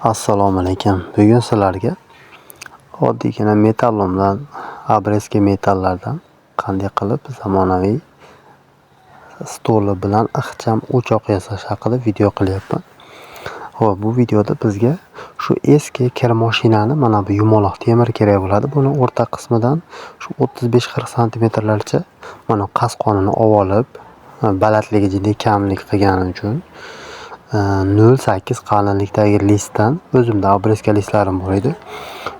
Assalomu alaykum. Bugun sizlarga oddiygina metallomdan, обрезка metallardan qanday qilib zamonaviy stoli bilan ixcham o'choq yasash haqida video qilyapman. Xo'p, bu videoda bizga shu eski kir mashinani mana bu yumaloq temir kerak bo'ladi. Buni o'rta qismidan shu 35-40 santimetrlarcha mana qasqonini olib, balandligi juda kamlik qilgani uchun 0.8 qalinlikdagi listdan o'zimda обрезка listlarim bor edi.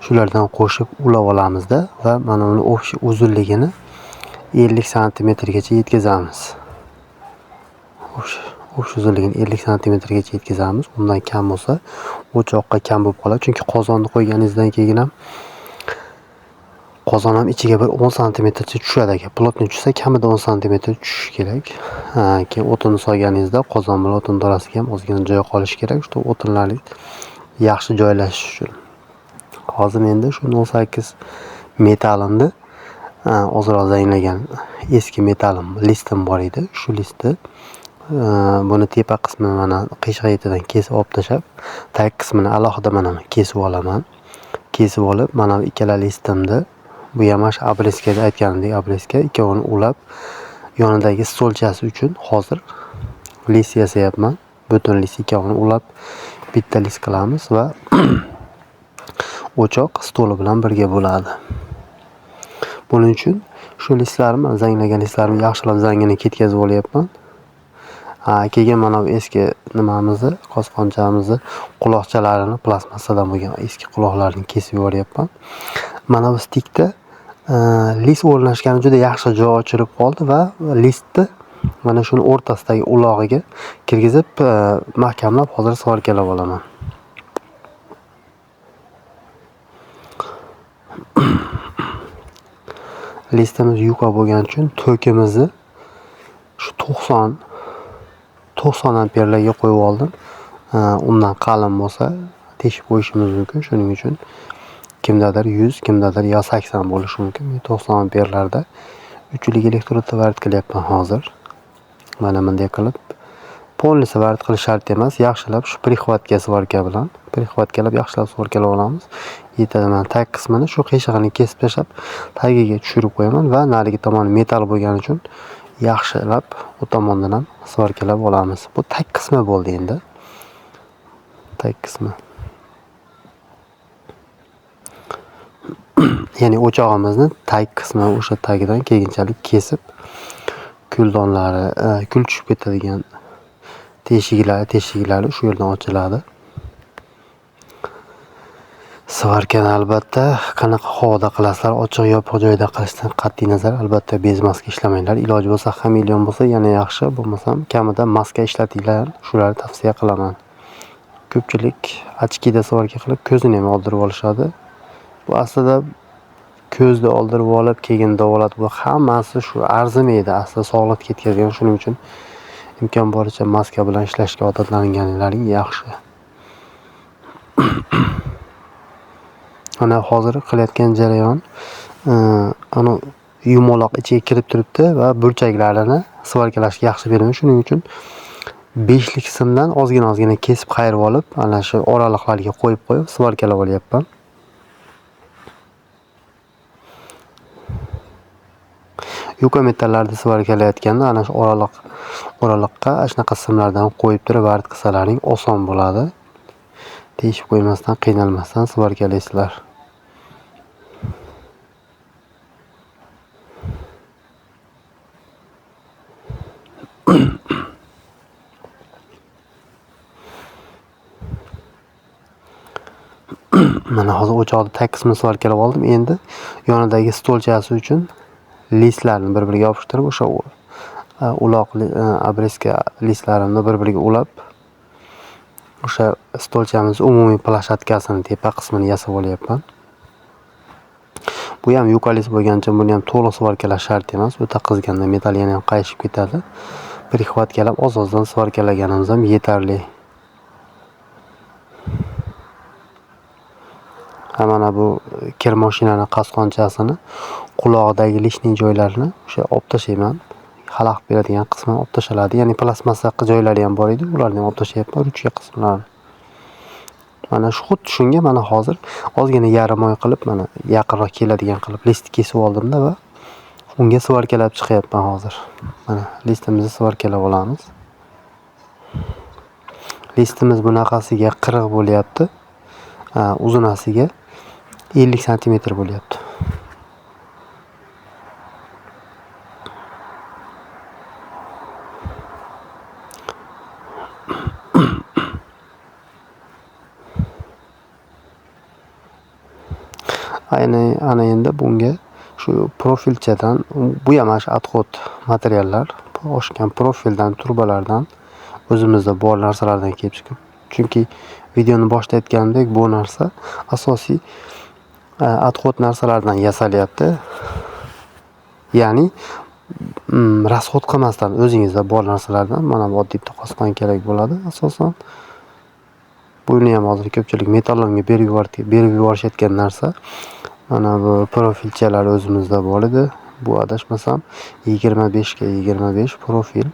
Shulardan qo'shib ulab olamizda va mana uni общий uzunligini 50 santimetrgacha yetkazamiz. Общий uzunligini 50 santimetrgacha yetkazamiz. Undan kam bo'lsa, o'choqqa kam bo'lib qoladi. Chunki qozonni qo'yganingizdan keyin ham qozon ham ichiga bir 10 santimetrcha tushadi aka. Plotni tushsa kamida 10 santimetr tushishi kerak. Keyin o'tinni solganingizda qozon bilan o'tin orasiga ham ozgina joy qolishi kerak, shu o'tinlar yaxshi joylashishi uchun. Hozir menda shu 0.8 metalimni ozroq zanglagan eski metalim listim bor edi. Shu listni buni tepa qismini mana qiyshiq yetidan kesib olib tashlab, tag qismini alohida mana kesib olaman. Kesib olib, mana bu ikkala listimni, bu ham mana shu обрезкада aytganimdek обрезка ikkovini ulab, yonidagi stolchasi uchun hozir list yasayapman. Butun list ikkovini ulab bitta list qilamiz va o'choq stoli bilan birga bo'ladi. Buning uchun shu listlarimni, zanglagan listlarimni yaxshilab zangini ketkazib olyapman. Keyin mana bu eski nimamizni, qosqonchamizni quloqchalarini plastmassadan bo'lgan eski quloqlarni kesib yuboryapman. Mana bu stikda list o'rnashgani juda yaxshi joy ochilib qoldi va listni mana shuni o'rtasidagi ulog'iga kirgizib, mahkamlab hozir svarkalab olaman. Listimiz yuqa bo'lgani uchun tokimizni shu 90 amperlarga qo'yib oldim. Undan qalin bo'lsa teshib qo'yishimiz mumkin. Shuning uchun kimdadir 100, kimdadir yo 80 bo'lishi mumkin. Men 90 amperlarda 3lik elektrodda varit qilyapman hozir. Mana bunday qilib polnisi varit qilish shart emas. Yaxshilab shu prixvatga svarka bilan prixvatkalab yaxshilab svarkalab olamiz. Yetadi. Mana tag qismini shu qiyshig'ini kesib tashlab tagiga tushirib qo'yaman va narigi tomoni metal bo'lgani uchun yaxshilab u tomondan ham svarkalab olamiz. Bu tag qismi bo'ldi endi. Tag qismi. Ya'ni o'chog'imizni tag qismi o'sha tagidan keyinchalik kesib kuldonlari, kul tushib ketadigan teshiklari shu yerdan ochiladi. Svarkani albatta qanaqa havoda qilasizlar, ochiq yopiq joyda qilishdan qat'iy nazar albatta bez maska ishlamanglar. Iloji bo'lsa xameleon bo'lsa yana yaxshi, bo'lmasam kamida maska ishlatinglar, shularni tavsiya qilaman. Ko'pchilik ochkida svarka qilib ko'zini ham oldirib olishadi. Bu aslida ko'zni oldirib olib, keyin davolatib, bu hammasi shu arzimaydi, aslida sog'liq ketkazgan. Shuning uchun imkon boricha maska bilan ishlashga odatlanganlaring yaxshi. Mana hozir qilayotgan jarayon, ana yumaloq ichiga kirib turibdi va burchaklarini svarkalashga yaxshi bermaydi. Shuning uchun 5lik simdan ozgina-ozgina kesib qayirib olib, ana shu oraliqlarga qo'yib qo'yib svarkalab olyapman. Yuka metallarni svarkalayotganda ana shu oraliqqa ana shunaqa simlardan qo'yib turib varit qilsalaring oson bo'ladi. Teshib qo'ymasdan, qiynalmasdan svarkalaysizlar. Mana hozir o'choqni tag qismini svarkalab oldim. Endi yonidagi stolchasi uchun listlarni bir-biriga yopishtirib, o'sha uloq обрезка listlarini bir-biriga ulab, o'sha stolchamiz umumiy plashatkasini tepa qismini yasab olyapman. Bu ham yuka list bo'lgani uchun buni ham to'liq svarkalash shart emas. O'ta qizganda metal yana ham qayishib ketadi. Prixvatkalab oz-ozdan svarkalaganimiz ham yetarli. Ha, mana bu kir mashinani qasqonchasini qulog'idagi lishning joylarini o'sha olib tashlayman. Xalaqit beradigan qismini olib tashaladi. Ya'ni plastmassa joylari ham bor edi, ularni ham olib tashlayapman, ruchka qismlarini. Mana shu xuddi shunga mana hozir ozgina yarim oy qilib, mana yaqinroq keladigan qilib list kesib oldimda va unga svarkalab chiqyapman hozir. Mana listimizni svarkalab olamiz. Listimiz bunaqasiga 40 bo'lyapti. Uzunasiga 50 santimetr bo'lyapti. Ayni ana endi bunga shu profilchadan, bu ham mana shu отход materiallar, oshgan profildan, trubalardan, o'zimizda bor narsalardan kelib chiqib, chunki videoni boshida aytganimdek, bu narsa asosiy отход narsalardan yasalyapti. Ya'ni расход qilmasdan o'zingizda bor narsalardan, mana bu oddiy bitta qosqon kerak bo'ladi asosan. Buni ham hozir ko'pchilik metallomga berib yuborishayotgan narsa. Mana bu profilchalar o'zimizda bor edi. Bu adashmasam 25 ga 25 profil,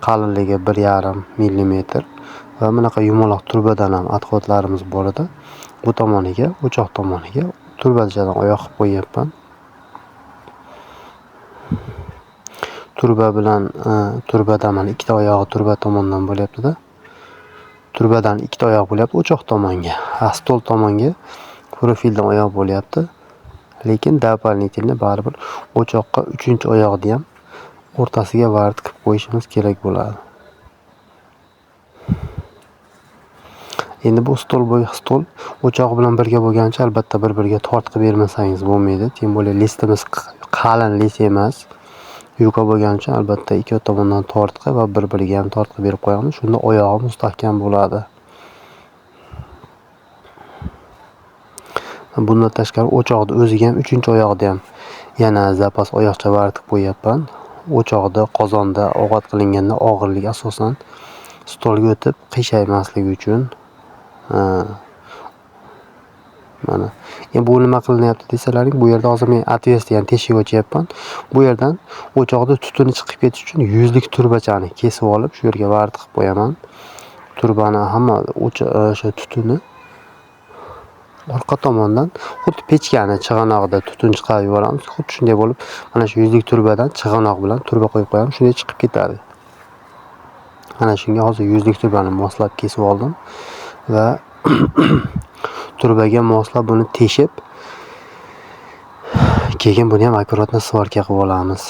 qalinligi bir yarim millimetr va bunaqa yumaloq trubadan ham отходlarimiz bor edi. Bu tomoniga, o'choq tomoniga trubachadan oyoq qilib qo'yyapman. Truba bilan, trubadan mana ikkita oyog'i truba tomondan bo'lyapti-da. Trubadan ikkita oyoq bo'lyapti o'choq tomonga. Stol tomonga profildan oyoq bo'lyapti. Lekin дополнительно baribir o'choqqa uchinchi oyoqni ham o'rtasiga vart qilib qo'yishimiz kerak bo'ladi. Endi bu stol bo'yi stol o'chog'i bilan birga bo'lgancha albatta bir-biriga tortqi bermasangiz bo'lmaydi. Tем более listimiz qalin list emas. Yuqa bo'lgani uchun albatta ikki tomondan tortqi va bir-biriga ham tortqi berib qo'yamiz. Shunda oyog'i mustahkam bo'ladi. Bundan tashqari o'choqni o'ziga ham uchinchi oyoqda ham yana zapas oyoqcha vartib qo'yyapman. O'choqda, qozonda ovqat qilinganda og'irlik asosan stolga o'tib qiyshaymasligi uchun. Mana. Endi bu nima qilinyapti desalaring, bu yerda hozir men отверстие, ya'ni teshik ochyapman. Bu yerdan o'choqda tutuni chiqib ketish uchun yuzlik turbachani kesib olib, shu yerga vart qilib qo'yaman. Turbani hamma o'sha tutuni orqa tomondan xuddi pechkani chig'anog'ida tutun chiqarib yuboramiz. Xuddi shunday bo'lib, mana shu yuzlik turbadan chig'anoq bilan turba qo'yib qo'yamiz, shunday chiqib ketadi. Mana shunga hozir yuzlik turbani moslab kesib oldim va turbaga moslab buni teshib, keyin buni ham akkuratno svarka qilib olamiz.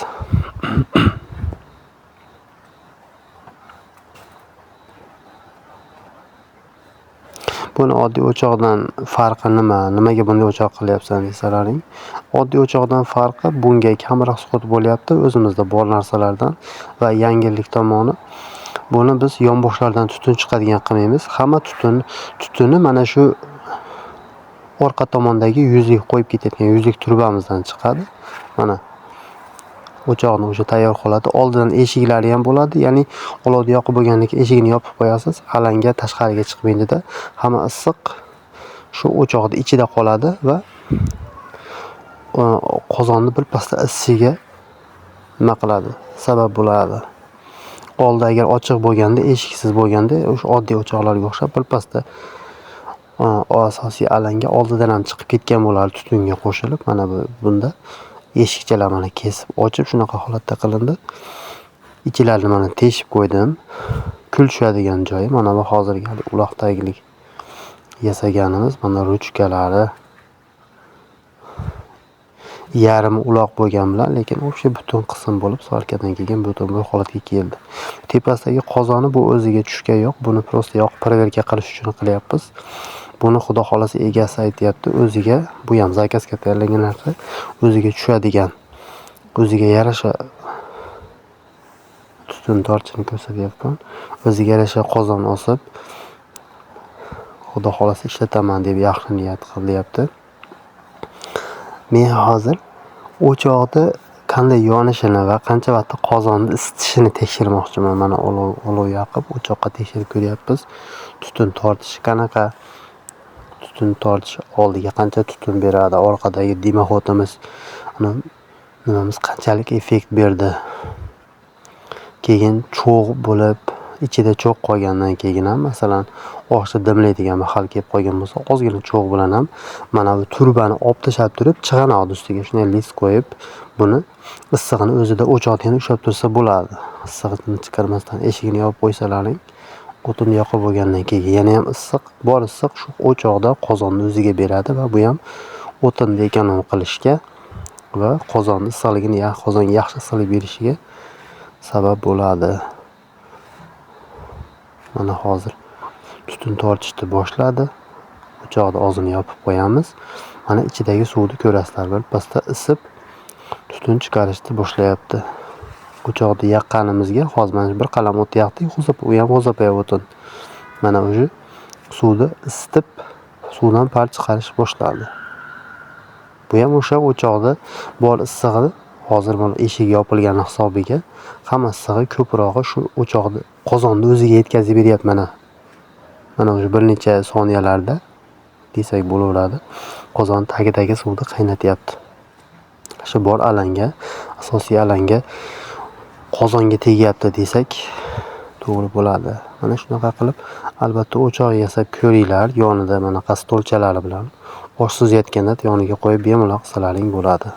Buni oddiy o'choqdan farqi nima? Nimaga bunday o'choq qilyapsan desalaring, oddiy o'choqdan farqi bunga kamroq suqut bo'lyapti o'zimizda bor narsalardan va yangilik tomoni buni biz yonboshlardan tutun chiqadigan qilmaymiz. Hamma tutuni mana shu orqa tomondagi yuzlik qo'yib ketayotgan yuzlik turbamizdan chiqadi. Mana o'choqni o'sha tayyor holati, oldidan eshiklari ham bo'ladi. Ya'ni olovni yoqib bo'lgandan keyin eshigini yopib qo'yasiz, alanga tashqariga chiqmaydida, hamma issiq shu o'choqning ichida qoladi va qozonni bir pasda issishiga nima qiladi? Sabab bo'ladi. Oldi agar ochiq bo'lganda, eshiksiz bo'lganda, o'sha oddiy o'choqlarga o'xshab bir pasda asosiy alanga oldidan ham chiqib ketgan bo'lardi tutunga qo'shilib. Mana bunda eshikchalar mana kesib ochib shunaqa holatda qilindi. Ichilarini mana teshib qo'ydim. Kul tushadigan joyi mana bu hozirgi hali uloqdagilik yasaganimiz mana ruchkalari yarim uloq bo'lgan bilan, lekin o'sha butun qism bo'lib svarkadan keyin butun bir holatga keldi. Tepasidagi qozoni bu o'ziga tushgan yo'q, buni prosta yoqib proverka qilish uchun qilyapmiz. Buni xudo xolasa egasi aytyapti, o'ziga bu ham zakazga tayyorlangan narsa, o'ziga tushadigan, o'ziga yarasha tutun tortishini ko'rsatyapman. O'ziga yarasha qozon osib, xudo xolasa ishlataman deb yaxshi niyat qilyapti. Men hozir o'choqda qanday yonishini va qancha vaqtda qozonni isitishini tekshirmoqchiman. Mana olov yoqib o'choqqa tekshirib ko'ryapmiz. Tutun tortishi qanaqa? Tutun tortish oldiga qancha tutun beradi? Orqadagi dimoxodimiz, nimamiz qanchalik effekt berdi? Keyin cho'g' bo'lib Ichida cho'g' qolgandan keyin ham, masalan, oshni dimlaydigan mahal kelib qolgan bo'lsa, ozgina cho'g' bilan ham mana bu turbani olib tashlab turib, chig'anoqni ustiga shunday list qo'yib, buni issig'ini o'zida o'choqda ham ushlab tursa bo'ladi. Issig'ini chiqarmasdan eshigini yopib qo'ysalaring, o'tinni yoqib bo'lgandan keyin yana ham issiq, bor issiq shu o'choqda qozonni o'ziga beradi va bu ham o'tinni ekonom qilishga va qozonni issiqligini, qozonga yaxshi issiqlik berishiga sabab bo'ladi. Mana hozir tutun tortishni boshladi. O'choqni og'zini yopib qo'yamiz. Mana ichidagi suvni ko'rasizlar, birpasda isib tutun chiqarishni boshlayapti. O'choqni yoqqanimizga hozir mana bir qalam o't yoqdik, u ham g'o'zapoya o'tin. Mana уже suvni isitib, suvdan par chiqarish boshladi. Bu ham o'sha o'choqda bor issig'ini hozir mana eshigi yopilgani hisobiga hamma issig'i ko'prog'i shu o'choqni, qozonni o'ziga yetkazib beryapti mana. Mana уже bir necha soniyalarda desak bo'laveradi. Qozon tagidagi suvni qaynatyapti. Shu bor alanga, asosiy alanga qozonga tegyapti desak to'g'ri bo'ladi. Mana shunaqa qilib albatta o'choq yasab ko'ringlar. Yonida manaqa stolchalari bilan osh suzayotganda yoniga qo'yib bemalol qilsalaring bo'ladi.